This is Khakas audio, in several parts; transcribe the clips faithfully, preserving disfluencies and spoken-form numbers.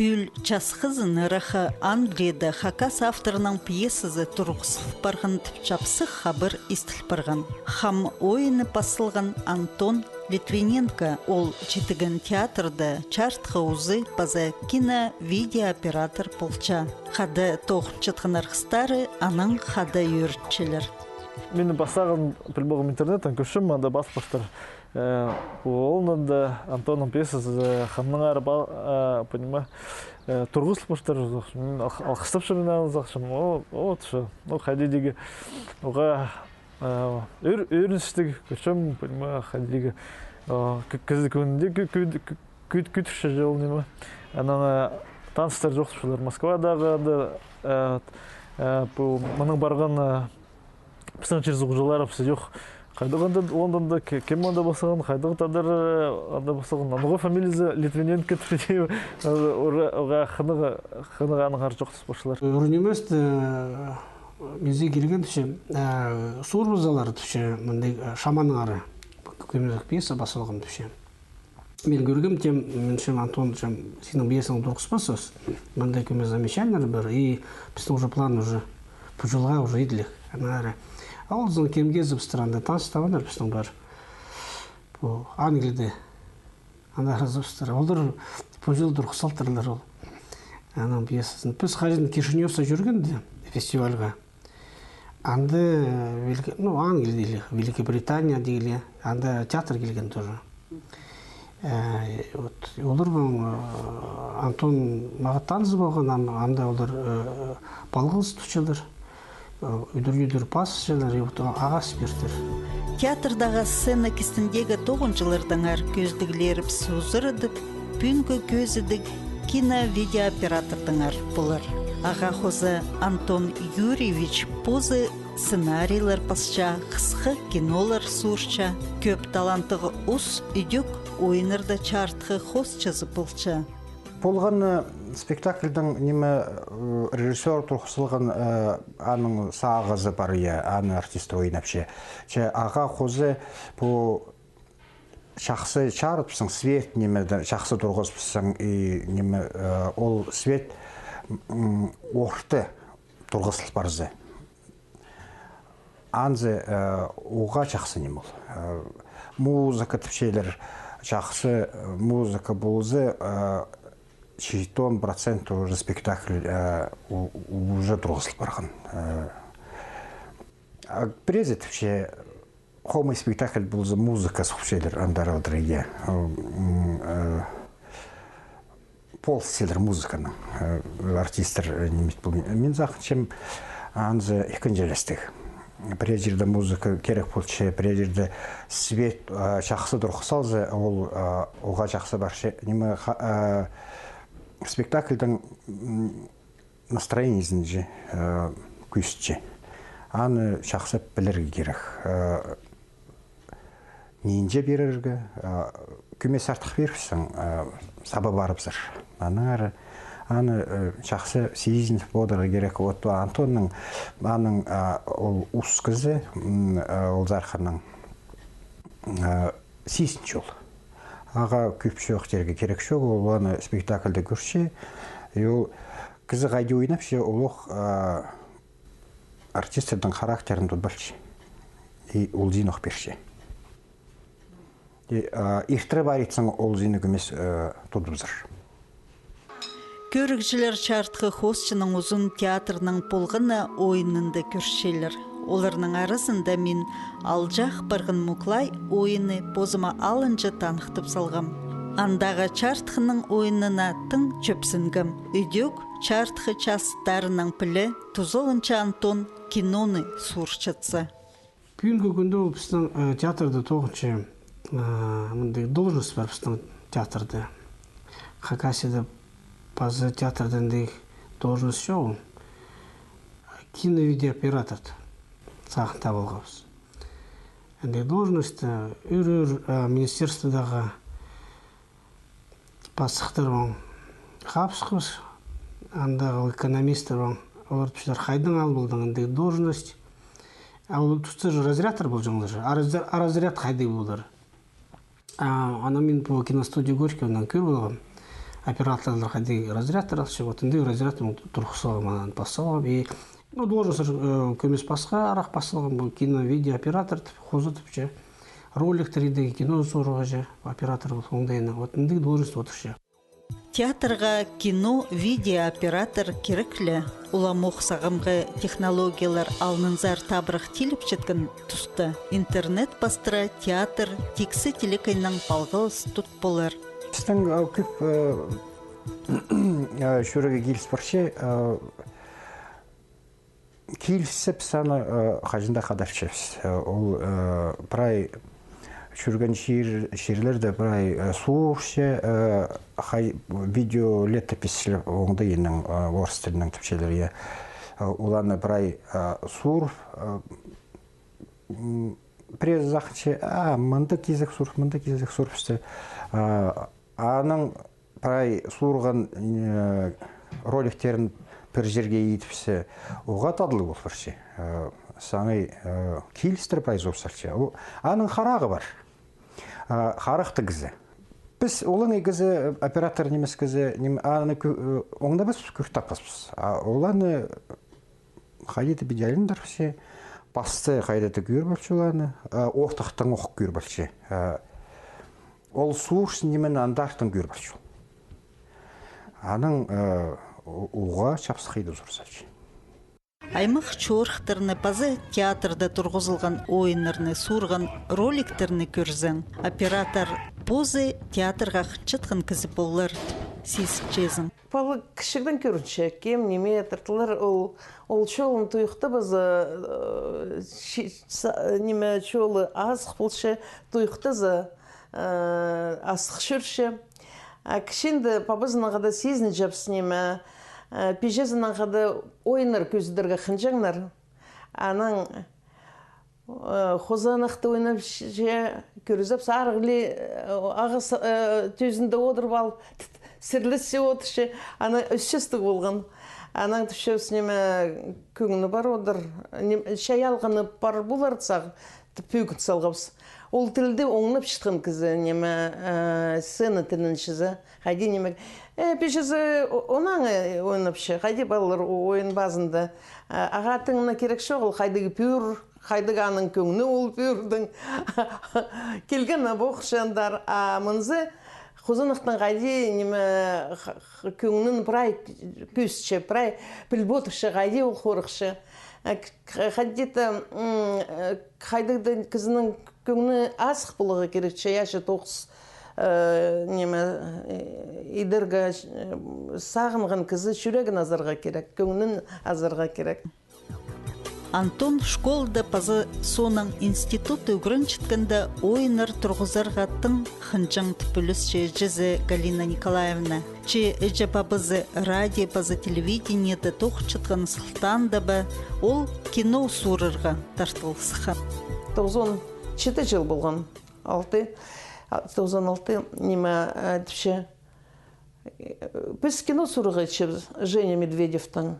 Ӱл час хызын ыраххы Англияда хакас авторның пьесазы турғызыл парған тіп чапсых хабар истіл парған. Хам ойыны пазылған Антон Литвиненко. Ол читіген театрда чарытхы узы паза кино-видеооператор полча. Хада тоғынчатхан арғыстары анаң хада ӧрінчелер. Мин пазағын піл полғам интернеттең, кӧрчем, анда пазылыбыстыр. Э, ол анда Антонның пьесазы, э, хамнаңар ба-, э, понима, э, турғызылыбыстыр. Мин ал-, алғыстапчам, мин аны сағынчам. О, о, че, ну, хайди дее, оға, э, ӧр-, ӧріністіг кӧрчем, понима, хайди дее, э, кізі кӧңнінде кӧ-, кӧ-, кӧ-, кӧ-, кӧдірче ол ниме. Анаң, э, таныстар чоохтапчалар Москвадағы, анда, э, э, пу, мының парған, э, пістің чир-суғҷыларыбыс чох. Хайдағ анда Лондонда, ке-, кем анда пазылған, хайдағ тадар, э, анда пазылған. Аның фамилиязы Литвиненко тіп, оға хынығ, хынығ аннаңар чоохтас парчалар. Ӱр нимес, э, мин зе килген тіпчем, э, сурбазалар тіпчем, мындағ, э, шаманнаңар. Кӧмезек пьеса пазылған тіпчем. Мин кӧргем, тем, мин тіпчем, Антон, тіпчем, синің пьесаңны турғызпаспыс. Мында кӧмес замечаниелер пар, и пістің уже план уже, пу чылға уже иділіг. Аннаңар. А ол соонаң кем килізібістір, анда таныс табаннар пістің пар. Пу Англияда. Анда разыбыстыр. Олар пу чыл турғыс салтырлар ол. Аның пьесазын. Піс хаҷан Кишиневте чӧргенде фестивальға. Анда, э, Велик-, ну, Англия дее, Великобритания дее, анда театр килген тоже. Э, вот, олар пу, э, Антон мағаа таныс полған, ан-, анда олар, э, палғалыс тутчалар. Э, ӱдӱр-ӱдӱр пасчалар, и вот ағас пиртір. Театрдағы сцена кистіндегі тоғынҷылардаңар кӧзідіглерібіс узарадып, пӱӱнгі кӧзідіг кино-видеооператордаңар полар. Ағаа хоза Антон Юрьевич позы сценарийлер пасча, хысхы кинолар суурча, кӧп таланттығ ус ідӧк ойыннарда чарытхы хоосчазы полча. Полған, э, спектакльдің ниме, э, режиссёр турғызылған, э, аның сағызы пар, я, аны артист ойнапча. Че ағаа хоза пу чахсы чарытыпсаң, свет ниме дее чахсы турғызыпсаң, и ниме, э, ол свет, м, орта турғызыл парза. Анзы, э, уғаа чахсы ниме ол. Э, музыка тіпчелер, чахсы, э, музыка полза, э, читон процент уже спектакль, э, у-, уже турғызыл парған. Э, а пірезі тіпче, хомай спектакль полза, музыка сухчелер андар одырға. М, э, полыстылар музыканың, э, артисттер, э, ниме ит полбин. Мин сағынчам, анзы ікінҷілестіг. Пірее чирде музыка кирек полча, пірее чирде свет, э, чахсы турғыс салза, ол, э, уғаа чахсы парча. Ниме, ха-, э, спектакльдің, м, настроениезін чи, э, кӧзітче. Аны чахсы пілерге кирек. Э, нинҷе пирерге, э, кӧмес артых пирібіссең, э, саба парыбызар. Аннаңар аны, э, чахсы сизініп одырарға кирек. Вот Антонның, аның, э, ол ус кізі, м, э, ол Зарханның, э, сизінче ол. Ағаа кӧп чоохтирға кирек чох, ол аны спектакльде кӧрче. И ол кізі хайди ойнапча, ол ох, э, артисттердің характерін тудып алча. И ол синох пирче. И, а, иртіре паритсаң, ол сині кӧмес, э, тудыбызар. Кӧрігҷілер чарытхы хоосчының узун театрның полған на ойынында кӧрчелер. Оларның аразында мин алҷаах парған Муклай ойыны позыма алынҷа таныхтап салғам. Андағы чарытхының ойынына тың чӧпсінгем. Ідӧк чарытхы частарынаң піле тузаланча Антон киноны суурчатса. Пӱӱнгі кӱнде ол пістің, э, театрда тоғынча, э, мындағ должность пар пістің театрда. Хакасияда паза театрда андағ должность чоғыл. Киновидеооператор сағын таап алғабыс. Андағ должность, э, ӱр-ӱр, э, министерстводағы пастыхтар паң хабысхабыс, андағы экономисттер паң, олар тіпчелер, хайдаң алып алдың андағ должность. А ол тустар же разрядтар полҷаңнар же. А разря-, а разряд хайдағ полар? А, аны мин пу киностудия Горькийдең кӧр полғам. Операторлар хайди разрядтар алча, вот андағ разряд турғыс салғам, аннаң пас салғам. И, ну, должность, э, кӧмес пасха, арах пас салғам, пу кино, видеооператор тіп, хоза тіпче. Роликтер идерге, кино суурғаҷа, оператор пол, оңдайнаң. Вот андағ должность одырча. Театрға кино, видеооператор кирек ле. Уламох сағамғы технологиялар алнынзар табырах тиліпчеткен туста интернет пастыра театр тиксі телекейнең палғалыс тут полар. Пістің, э, кӧп, э, э, чӧрерге киліс парча, э, килісчебіс аны, э, хаҷан даа хадарчабыс. Э, ол, э, прай чӧрген чир-, чирлерде прай, э, суурча, э, хай-, видеолетопись оңдайынаң, э, орыс тілінең тіпчелер, я. Э, оларны прай, э, суур, э, м, пірее сағынча, а, мында кизек суур, мында кизек суур пісте. А, аның прай суурған, э, роликтерін пір чирге идіпсе, уғаа тадылығ пол парча. Э, саңай, э, килістіре прай суурчалча. О, аның харағы пар. А, харахты кізі. Піс олаңай кізі, оператор нимес кізі, ниме, аны кӧ-, э, оңнабаспыс, кӧр таппаспыс. А оланы хайди-да піди айландырча, пасты хайди-да кӧр полча оланы, а, ортахтаң ох кӧр полча. А, ол суурча нимені андартын кӧр полча. Анаң, э, у-, уғаа чапсых иді суурчалча. Аймах чорыхтарны паза театрда турғызылған ойыннарны суурған роликтерні кӧрзең, оператор позы театрға хынчатхан кізі полар тіп сизінчезің. Палғаны кічігдең кӧрінче, кем ниме тартылар, ол, ол чолын туйыхтабаза, э, чи-, са-, ниме, чолы азых полча, туйыхтаза, э, азых чӧрче. А кічінде пабазынаң хада сизінчебіс, ниме, э, пиҷезінең хада ойыннар кӧзідерге хынчаңнар. Анаң, э, хозанахты ойнапча, кӧрзебіс, арығ ли, э, ағас, э, тӱзінде одырып ал, сірлесче одырча, ана ӧсчестіг полған. Анаң тіпчебіс, ниме, кӧңні пар одыр, ним-, чай алғаны пар полар сағам, тіп пӧгін салғабыс. Ол тілді оңнапчатхан кізі, ниме, э, сцена тілінҷізі. Хайди, ниме, э, пиҷезі о-, онаң, э, ойнапча, хайди палалар о-, ойын пазында. Э, ағаа тың на кирек чоғыл, хайдағ пӱӱр, хайдағ аның кӧңні ол пӱӱрдең. Килген на похчандар, а мынзы хозанахтың хайди, ниме, х-, х-, кӧңнін прай кӧзітче, прай піліп одырча, хайди ол хорыхча. Э, к-, к-, хайди-да, м, э, хайдағ-да кізінің кӧңні азых поларға кирек, чайаачы тоғыс, э, ниме, э, идерге, э, сағынған кізі чӱрегін азарға кирек, кӧңнін азарға кирек. Антон школада паза соонаң институтта ӱгренчеткенде ойыннар турғызарға тың хынҷаң тіп пӧлісче іҷезі Галина Николаевна. Че іҷе-пабазы радио паза телевидениеде тоғынчатхан сылтаанда ба, ол кино суурарға тартыл сыххан. Тоғызон читі чыл полған. Алты, а, тоғызон алты, ниме, а, тіпче. Піс кино суурарға итчебіс Женя Медведевтең.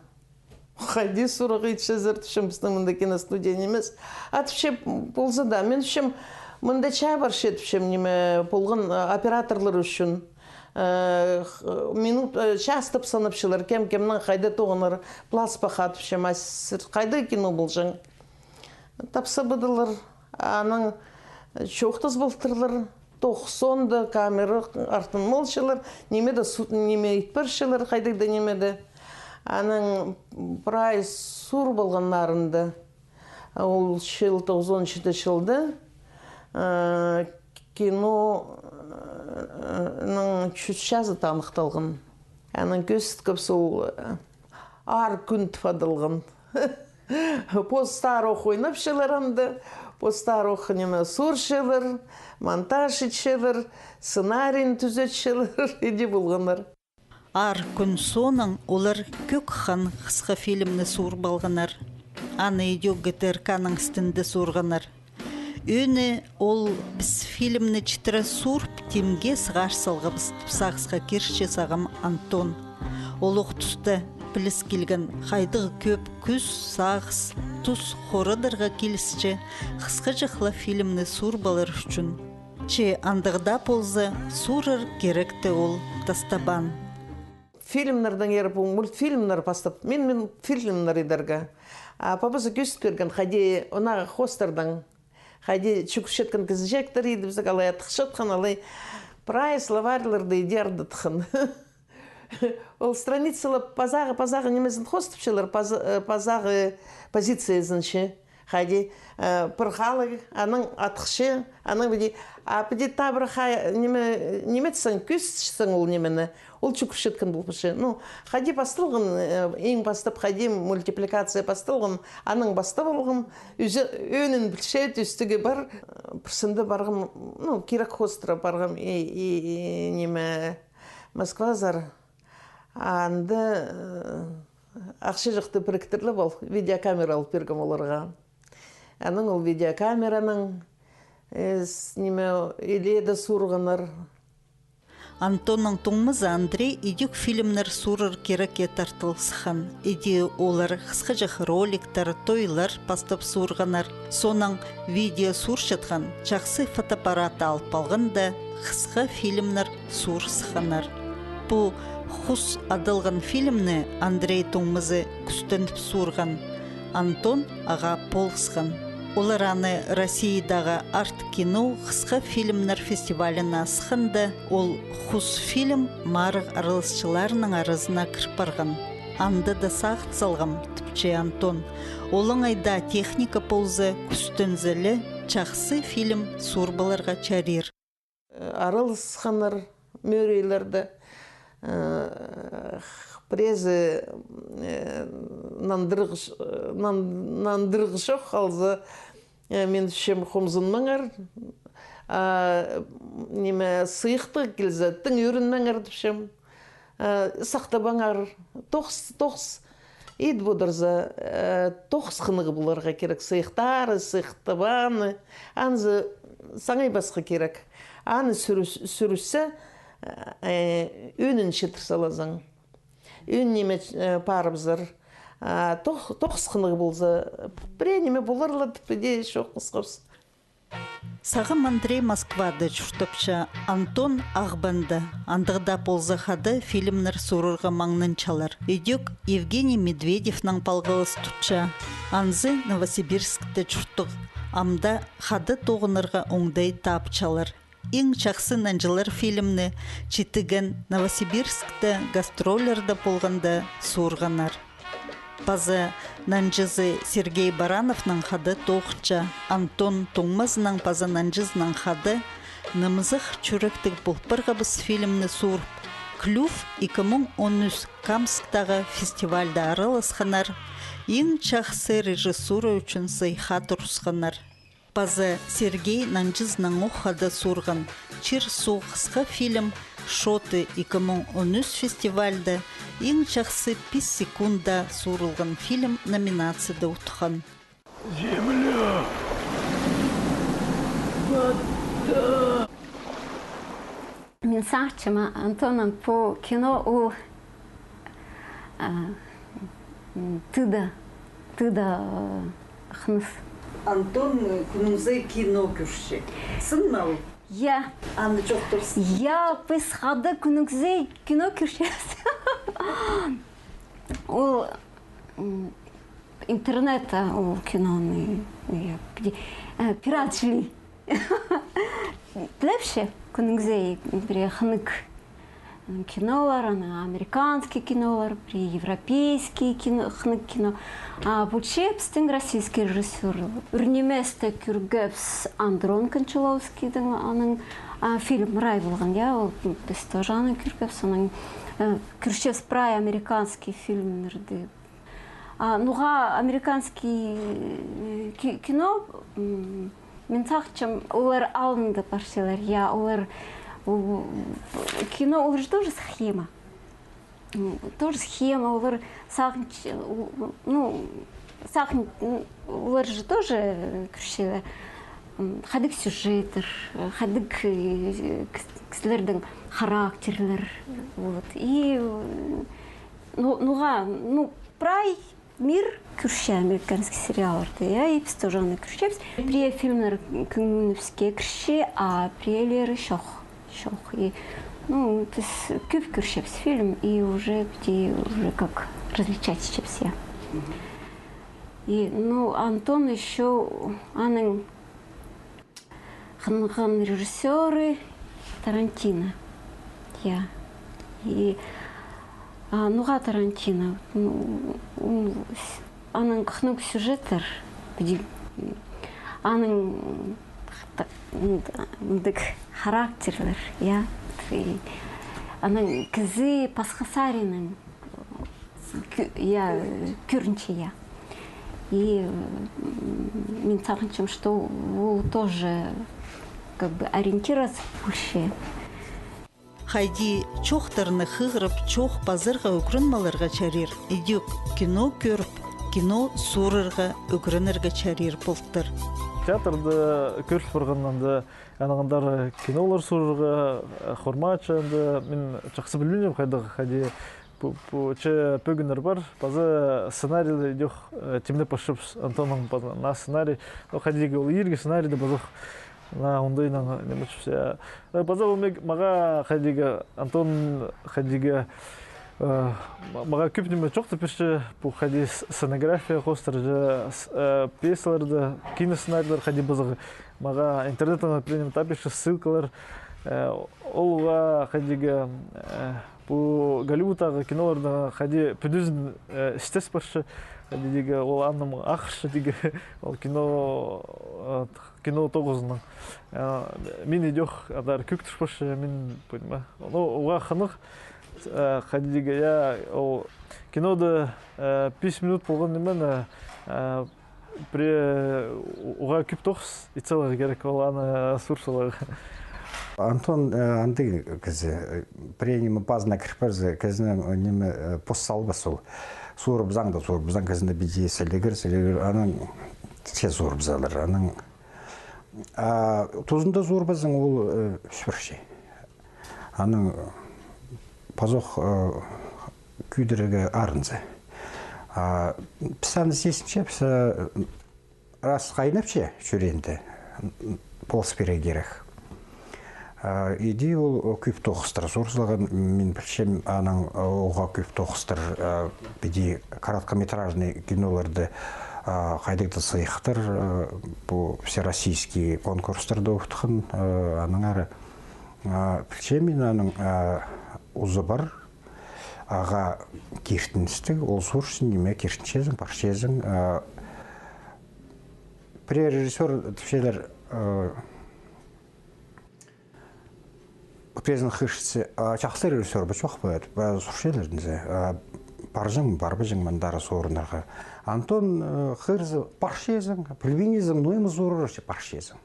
Хайди суурарға итчезер, тіпчем, пістің мында киностудия нимес. А тіпче, полза даа, мин тіпчем, мында чаа парча, тіпчем, ниме, полған, а, операторлар ӱчӱн. Э, х-, минут, э, час тіп санапчалар, кем кемнең хайда тоғынар, пылас паха, тіпчем, а сірер хайда кино полҷаң. Тапса пыдалар, анаң чоохтас полтырлар, тоғызонда камера артын малчалар, ниме дее су-, ниме ит парчалар, хайдағ даа ниме дее. Анаң прай суурып алғаннарында, ол чыл тоғызон читі чылда, э, киноның чӱс чазы таныхталған. Анаң кӧзіткебіс ол, э, «Аар кӱн» тіп адалған. Постары ох ойнапчалар анда, постары ох, ниме, суурчалар, монтаж итчелер, сценарийін тӱзетчелер, иди полғаннар. «Аар кӱн» соонаң олар «Кӧк хан» хысха фильмні суурып алғаннар. Аны идӧк ГТРК-ның стінде суурғаннар. Ӧӧні ол: «Піс фильмні читіре суурып, тимге сығар салғабыс», — тіп сағысха кирче сағам Антон. Ол ох туста піліс килген, хайдағ кӧп кӱс, сағыс, тус хорадарға килісче хысхаҷах ла фильмні суурып алар ӱчӱн. Че андағ даа полза, суурар киректі ол тастабаан. Фильмнердең ирі пу мультфильмнер пастап. Мин, мин фильмнер идерге. А пабазы кӧзіт пирген, хайди ана хоостардаң, хайди чӱгӱрчеткен кізіҷектер идібізек, алай атхычатхан, алай прай словарьларды иди ардытхан. Ол страницала пазағы, пазағы нимезін хоостапчалар, паза-, э, пазағы позициязын чи. Хайди, э, пір халығ, анаң атхыча, анаң піди, а піди табырах, ниме, ниме итсең, кӧзітчең ол нимені, ол чӱгӱрчеткен полча. Ну, хайди пасталған, э, иң пастап, хайди мультипликация пасталған, анаң пастап алғам, ӧӧнін пілче, тӧстігі пар, э, пір сында парғам, ну, кирек хоостыра парғам, и, и, и, ниме, Москвазар. Анда, э, ахча чахты піріктіріліп, ол видеокамера алып пиргем оларға. Анаң ол видеокамеранаң, э, с-, ниме, илееде суурғаннар. Антонның туңмазы Андрей идӧк фильмнер суурар кирекке тартыл сыххан. Иди олар хысхаҷах роликтер, тойлар пастап суурғаннар. Соонаң видео суурчатхан чахсы фотоаппарат алып алғанда, хысха фильмнер суурысханнар. Пу «Хус» адалған фильмні Андрей туңмазы кӱстеніп суурған, Антон ағаа полысхан. Олар аны Россиядағы «Арт-кино» хысха фильмнер фестиваліне асханда, ол «Хус» фильм марығ араласчыларының аразына кір парған. Анда даа сағыт салғам, тіпче Антон. Олаңай даа техника полза, кӱстензеле, чахсы фильм суурбаларға чарир. Араласханнар мӧрейлерде, э, пірезі, э, нандырғыш-, нан-, нандырғыш чох халза, э, мин тіпчем, хомзынмаңар, а, ниме, сыйыхтығ килзе, тың ӧрінмеңер тіпчем. Э, сахтабаңар, тоғыс, тоғыс. Ит будырза, э, тоғыс хынығ поларға кирек. Сыйыхтары, сыйыхтабаны, анзы саңай пасха кирек. Аны сӱріс-, сӱріссе, э, ӧӧнін читір салазың. Ӧӧн ниме, э, парыбызар. А тоғ-, тоғыс хынығ полза, пірее ниме полар ла тіп, іди чоохтасхабыс. Сағам Андрей Москвада чуртапча, Антон Ағбанда. Андағ даа полза, хада фильмнер суурарға маңнанчалар. Идӧк Евгений Медведевнең палғалыс тутча. Анзы Новосибирскте чуртығ. Амда хада тоғынарға оңдай тапчалар. «Иң чахсы нанҷылар» фильмні читіген Новосибирскте гастрольларда полғанда суурғаннар. Паза нанҷызы Сергей Барановнаң хада тоғынча. Антон туңмазынаң паза нанҷызынаң хада «Нымзах чӱректіг пол парғабыс» фильмні суурып, «Клюв» ікі муң он ӱс Камсктағы фестивальда араласханнар, иң чахсы режиссура ӱчӱн сыйыхха турысханнар. Паза Сергей нанҷызынаң ох хада суурған «Чир-суғ» хысха фильм «Шоты» ікі муң он ӱс фестивальда иң чахсы пис секундта суурылған фильм номинацияда утхан. Земля. Вода. Мин сағынчам, Антонның пу кино ол А, м, тыда, тыда, э, хыныс. Антон, э, кӱннің сай кино кӧрче. Сын ма ол? Я. Аны чоохтирзың. Я, піс хада кӱннің сай кино кӧрчебіс. Ол, м, интернетте ол киноны, я, пиди-, э, пиратчылай. Тілепче, кӱннің сай пірее хынығ кинолар, аны американский кинолар, пірее европейский кино, хынығ кино. А полча пістің российский режиссёр. Ӱр ниместе кӧргебіс Андрон Кончаловскийдің аның, а, фильм «Рай» полған, я, ол, м, піс тоже аны кӧргебіс, анаң, э, кӧрчебіс прай американский фильмнерді. А, ноға американский, э, ки-, кино, м, мин сағынчам, олар алнында парчалар, я, олар, у, кино, олар же тоже схема. М, тоже схема, олар сағынч-, у, ну, сағын-, м, олар же тоже, э, кӧрчелер, м, хайдағ сюжеттер, э, хайдағ, э, кіс-, кізілердің характерлер, вот. И, э, ну, ноға, ну, прай мир кӧрче американский сериалларды, я, и піс тоже аны кӧрчебіс. Пірее фильмнер кӧңнібіске кірче, а піреелері чох, чох. И Ну, піс кӧп кӧрчебіс фильм, и уже піти уже как различать итчебіс, я. И, ну, Антон ещё, аның хынған режиссёры Тарантино. Я. И, а, ноға Тарантино? Ну, м, с-, аның хынығ сюжеттер, піди, м, аның х-, та-, м, мындағ характерлер, я. И аның кізі пасха саринаң кӧ-, я, кӧрінче, я. И, м, мин сағынчам, что ол тоже как бы ориентироваться полча. Хайди чоохтарны хығырып, чоох пазарға ӱгрен аларға чарир, идӧк кино кӧріп, кино суурарға ӱгренерге чарир полтыр. Театрда кӧріс парғанда, анаң андар кинолар суурарға, э, хормачы, анда мин чахсы пілбинчем, хайдағ, хайди Пу, пу, че пӧгіннер пар, паза сценарийді идӧк, э, тимнеп парчабыс Антоннаң паза, наа сценарий. Ну, хайди-да ол иргі сценарийді пазох, наа, оңдайнаң ниме итчебіс, я. Э, паза ол мег-, мағаа хайди-да, Антон хайди-да, э, ма-, мағаа кӧп ниме чоохтап пирче, пу хайди с-, сценография хоостыра, с-, э, пьесаларды, киносценарийлер хайди пазох, мағаа интернеттең, например, таап пирче ссылкалар, э, ол уғаа хайди-да, э, Пу Голливудтағы киноларда хайди пӱдізін, э, істес парча, хайди тигі, ол аннаң ахырча тигі, ол кино, э, кино тоғызынаң. Э, мин идӧк андар кӧктір парча, мин, понимаю. Ну, уғаа хынығ, э, хайди тигі, я, ол кинода, э, пис минут полған ниме, э, Пре-, уғаа кӧп тоғыс ит саларға кирек, ол аны сур саларға. Антон, э, андағ кізі, э, пре ниме пазына кір парза, кізіні, э, ниме, э, пос салбас ол. Суурыбызаң даа, суурыбызаң, кізіні піди сілігір, сілігір, анаң че суурыбызалар, анаң. А тузында суурбазаң, ол, э, ӱс парча. Анаң пазох, э, кӧдірерге арынза. А піс аны сизінчебіс, э, рас хайнапча чӱреенде, полыс пирерге кирек. А иди ол кӧп тоғыстар сур салған, мин пілчем, анаң, э, уғаа кӧп тоғыстар, э, піди короткометражный киноларды, э, хайдағ-да сыйыхтар, э, пу всероссийский конкурстарда утхан, э, анаң ары А, пілчем мин аның, а, узы пар, ағаа киртіністіг, ол суурчаң, ниме, киртінчезің, парчазың, а, пірее режиссёр тіпчелер, а, пірезін хығырчазың, а, чахсы режиссёр ба, чох па, а, суурчалар, ниме, а, парҷаң, парбаҷаң мындағ суурынарға. Антон, а, хығырза, парчазың, пілбинчезің, ноо ниме суурар, парчазың.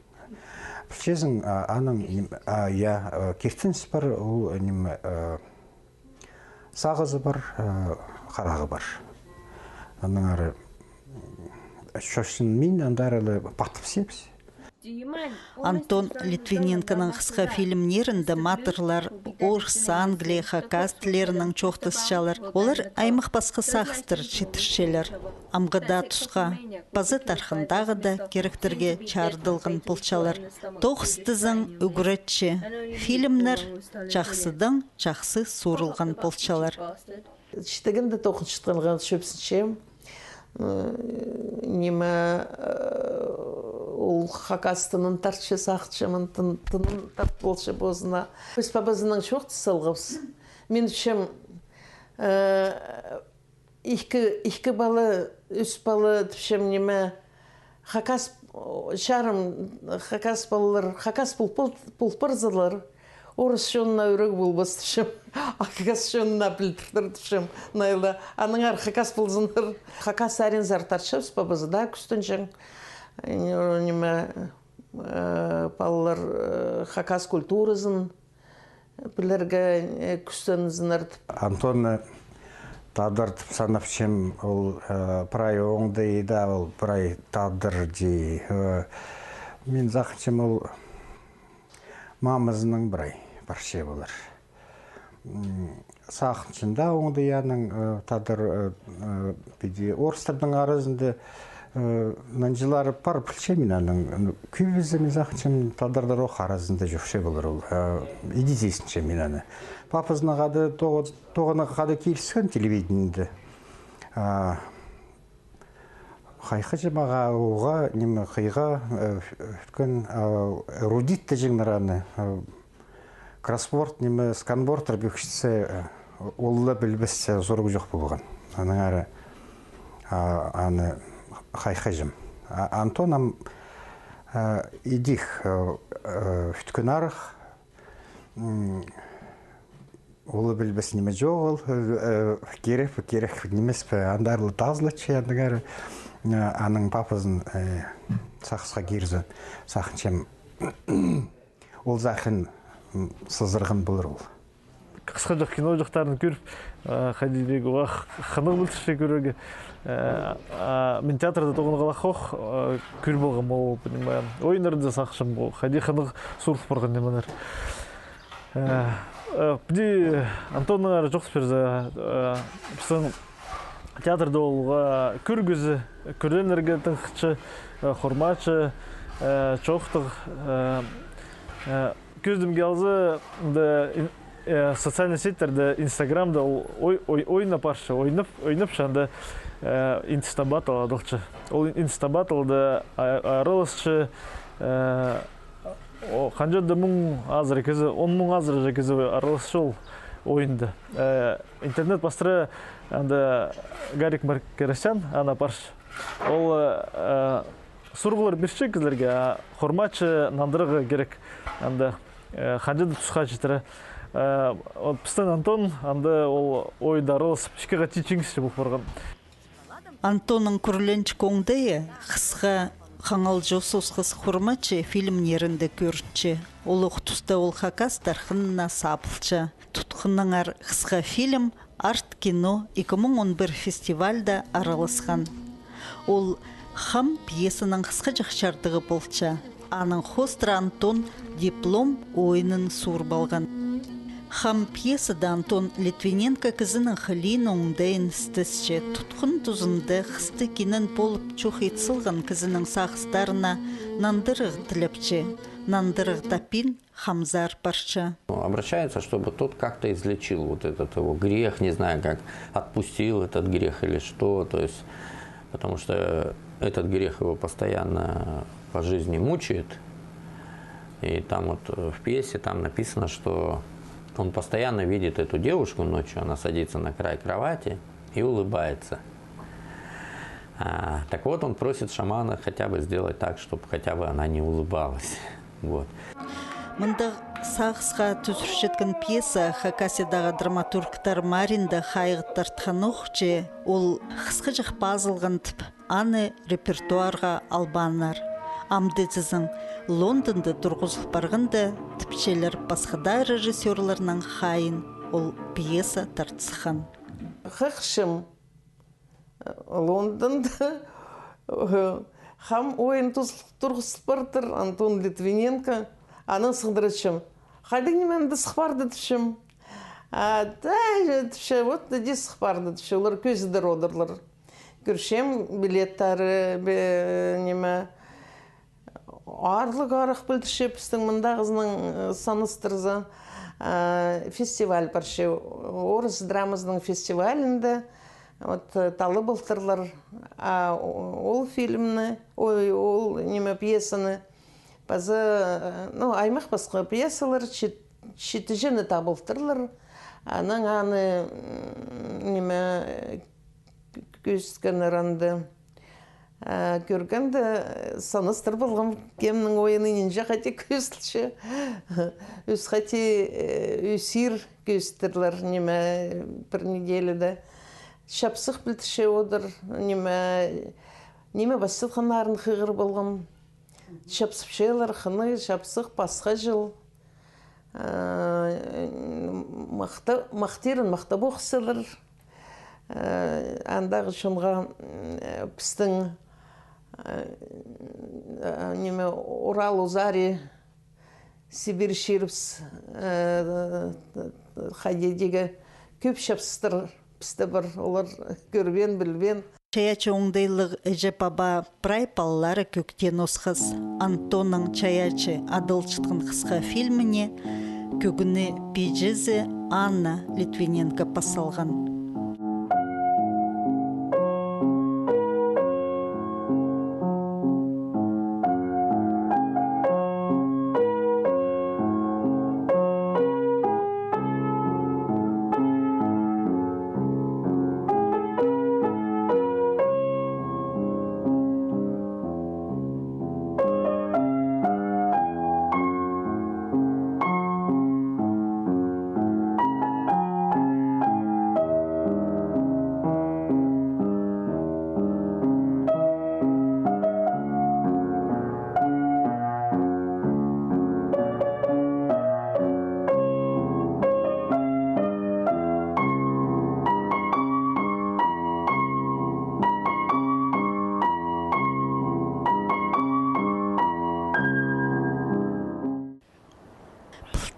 Пілчезің, а, аның, ним-, а, я, а, киртініс пар, ол, ниме, а, сағызы пар, а, харағы пар. Анаң ары, чоохтаң мин андар ла паттап сибіс. Антон Литвиненконың хысха фильмнерінде матырлар орыс, англия, хакас тіллерінең чоохтасчалар. Олар аймах пасха сағыстар читірчелер. Амғы даа тусха, паза тархындағы даа киректерге чарыдылған полчалар. Тоғыстазаң, ӱгретче. Фильмнер чахсыдаң чахсы суурылған полчалар. Читігінде тоғынчатханға чӧпсінчем. Э, ниме, э, ол хакас тынын тартча, сағынчам, тын-, тынын тарт полча позына. Ӧс пабазынаң чоохтас салғабыс. Мин тіпчем, э, Ікі, ікі пала, ӱс пала, тіпчем, ниме, хакас, о, чарым, хакас палалар, хакас пол, пол, пол парзалар, орыс чонына ӱрек полбас, тіпчем, а хакас чонына пілдіртір, тіпчем, найла, аннаңар хакас ползыннар. Хакас саринзар тартчабыс, пабазы даа кӱстенҷең, ниме, э, палалар, э, хакас культуразын пілерге, э, кӱстензіннер тіп. Антонны тадар тіп санапчам, ол, э, прай оңдайда, ол прай тадар дее. Э, мин сағынчам, ол мамазынаң прай парча полар. М, сағынчам даа оңдайынаң, э, тадар, э, э, піди орыстарның аразында, Нанҷылары пар, пілчем мин аның. Кӧбізі, мин сағынчам, тадардар ох аразында чӧрче полар ол. Иди сизінчем мин аны. Папазынаң хада, тоғы-, тоғынаң хада киліскен телевидениеде. Хайхаҷам ағаа, оға, ниме, хыйға, ӱткін, эрудит тіҷеңнер аны. Кроссворд, ниме, сканвордтар пӧкчетсе, ол ла пілбесче сурығ чох полған. Аннаңар аны хайхаҷам. Антон ам идӧк ӱткін арах, ол ла пілбес ниме чоғыл, кирек пе, кирек нимес пе, андар ла тазылатча, аннаңар аның папазын сағысха кирзе, сағынчам, ол сағын сызырған полар ол. Хысхаҷах киноҷахтарын кӧріп, хайди дее, уғаа хынығ пілдірче кӧрерге. Мин театрда тоғынғалах ох кӧр полғам ол, понимаю, ойыннарны, сағынчам, хайди хынығ суурыл парған нимелер. Піди Антоннаңар чоохтап пирзе, пістің театрда ол кӧргізі, кӧргеннерге тың хынча, хурмаачы, чоохтағ. Кӧзідімге алза, анда социальный сетьтерде, Инстаграмда ол ойнап парча, ойнап, ойнапча, анда Инстабаттл адалча. Ол Инстабаттлда араласча, ханҷа-да муң азыра кізі, он муң азыра кізі араласча ол ойында. Интернет пастыра анда Гарик Маркарасян ана парча. Ол сурығлар пирче кізілерге, а хурмаачы нандырарға кирек анда ханҷа-да тусха читіре. Пістің Антон анда ол ойда араласып, ікі хати чиңісчі пол парған. Антонның кӱрленҷік оңдайы хысха «Хаңал чоос осхас хурмаачы» фильмнерінде кӧрінче. Олох туста ол хакас тархынына сабылча. Тутхыннаңар хысха фильм «Арт кино» ікі муң он пір фестивальда араласхан. Ол «Хам» пьесаның хысхаҷах чардығы полча. Аның хоостыра Антон диплом ойынын суурып алған. «Хам» пьесада Антон Литвиненко кізінің хылиин, оңдайын істесче. Тутхын тузында хысты кинен полып чох ит салған кізінің сағыстарына нандырығ тілепче. Нандырығ таппин хамзар парча. Обращается, чтобы тот как-то излечил вот этот его грех, не знаю, как отпустил этот грех или что, то есть, потому что этот грех его постоянно по жизни мучает. И там вот в пьесе там написано, что он постоянно видит эту девушку ночью, она садится на край кровати и улыбается. А, так вот, он просит шамана хотя бы сделать так, чтобы хотя бы она не улыбалась. Вот. Мындағ сағысха тӱзірчеткен пьеса Хакасиядағы драматургтар маринда хайығ тартхан ох че, ол хысхаҷах пазылған тіп, аны репертуарға албааннар. Амды тізең, Лондонда турғызыл парғанда, тіпчелер, пасха даа режиссёрларның хайиин ол пьеса тартысхан. Хығырчам, Лондонда «Хам» ойын тус-, турғызыл партыр, Антон Литвиненко, анаң сығдыратчам. Хайдағ ниме анда сых парды тіпчем. А, да, тіпче, вот, иди сых парды тіпче. Олар кӧзідер одырлар. Кӧрчем билеттары, бе-, ниме, аарлығ арах пілдірче пістің мындағызынаң, э, санастырза, э, фестиваль парча, орыс драмазының фестивалінде, вот, э, таллап алтырлар, а, о-, ол фильмні, ой, ол, ниме, пьесаны, паза, э, ну, аймах пасха пьесалар, чит-, читіҷені таап алтырлар, анаң аны, м, ниме, кӧзіткеннер анда. А, кӧргенде, санастыр полғам, кемнің ойыны нинҷе хати кӧзітче. Ӱс хати, э, ӱс ир кӧзіттірлер, ниме, пір неделяда. Чапсых пілдірче одыр, ниме, ниме пасталғаннарын хығыр полғам. Чапсыпчалар, хынығ, чапсых, пасха чыл. Э, махта-, махтирын махтап ох салар. Э, андағы чонға, м, э, пістің, э, э, ниме, Урал узари, Сибирь чирібіс, э, хайди дее кӧп чапсыстыр Пісті пір олар кӧрбеен, пілбеен. Чайаачы оңдайлығ іҷе-паба прай палалары кӧктеен осхас. Антонның «Чайаачы» адалчатхан хысха фильміне кӧгіні пиҷезі Анна Литвиненко пас салған.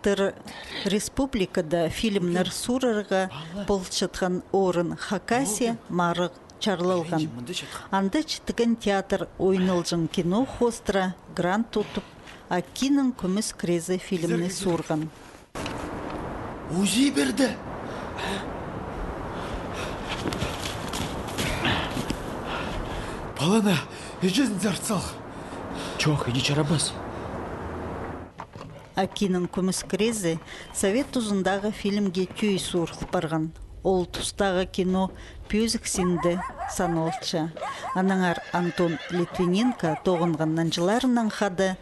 Пылтыр республикада фильмнер суурарға полчатхан орын Хакасия марығ чарлалған. Анда читіген театр ойналҷаң кино хоостыра грант утып, «Акинің кӱмӱс кірезі» фильмні суурған. Узий берді. Палана, іҷезін сарт сал. Чох, іҷе чарабас. «Акинің кӱмӱс кірезі» совет тузындағы фильмге тӧӧй суурыл парған. Ол тустағы кино пӧзік синде саналча. Аннаңар Антон Литвиненко тоғынған нанҷыларынаң хада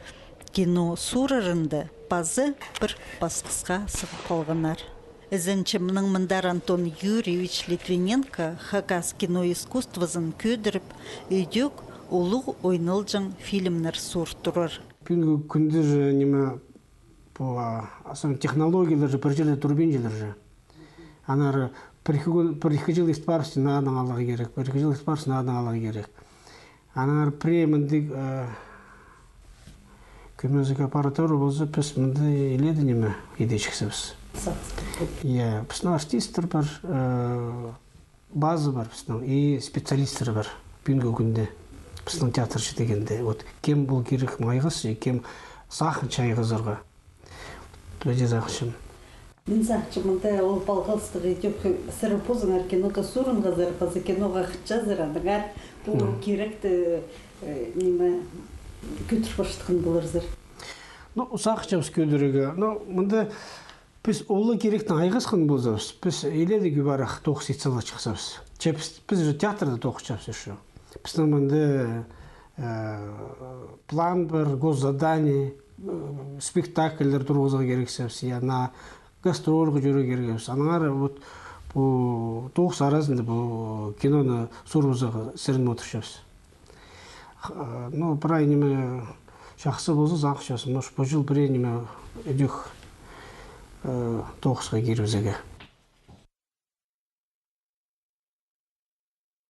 кино суурарында пазы пір пасхысха сығып халғаннар. Ізенчем, мының мындар Антон Юрьевич Литвиненко хакас кино искусствозын кӧдіріп, ідӧк улуғ ойналҷаң фильмнер суур турар. Пӱӱнгі кӱнде же, ниме, пу, а, особенно технологиялар же пір чирде турбинчалар же. Аннаңар пір-ікі кӱн, пір-ікі чыл ис парыбысса, нааднаң аларға кирек, пір-ікі чыл ис парыбысса, нааднаң аларға кирек. Аннаңар пірее мындағ, э, кӧмезіг аппаратура полза, піс мында илееде ниме идерҷіксібіс. Сағыстар кӧп. Я, пістің артисттер пар, э, база пар пістің, и специалисттер пар. Пӱӱнгі кӱнде пістің театрҷы дегенде. Вот кем ол кирек айғас, и кем сағынча айғазарға. Піле сағынчам. Мин сағынчам, мында ол палғалыстығ идӧк, сірер позыңар кинода суурынғазар, паза киноға хынчазар, аннаңар пу, мгм, киректі, э, ниме, кӧдір парчатхан поларзар. Ну, сағынчабыс кӧдірерге. Ну, мында піс ол киректең айғасхан ползабыс, піс илееде кӧп арах тоғыс ит саларҷыхсабыс. Че піс, піс же театрда тоғынчабыс ещё. Пістің мында, э, план пар, госзадание, э, спектакльдер турғызарға кирексібіс, я, на гастрольға чӧрерге кирексібіс. Аннаңар вот пу тоғыс аразында пу киноны суурыбызарға сіреніп одырчабыс. Х-, ну, прай ниме чахсы полза, сағынчабыс, может, пу чыл пірее ниме идӧк, э, тоғысха кирібізерге.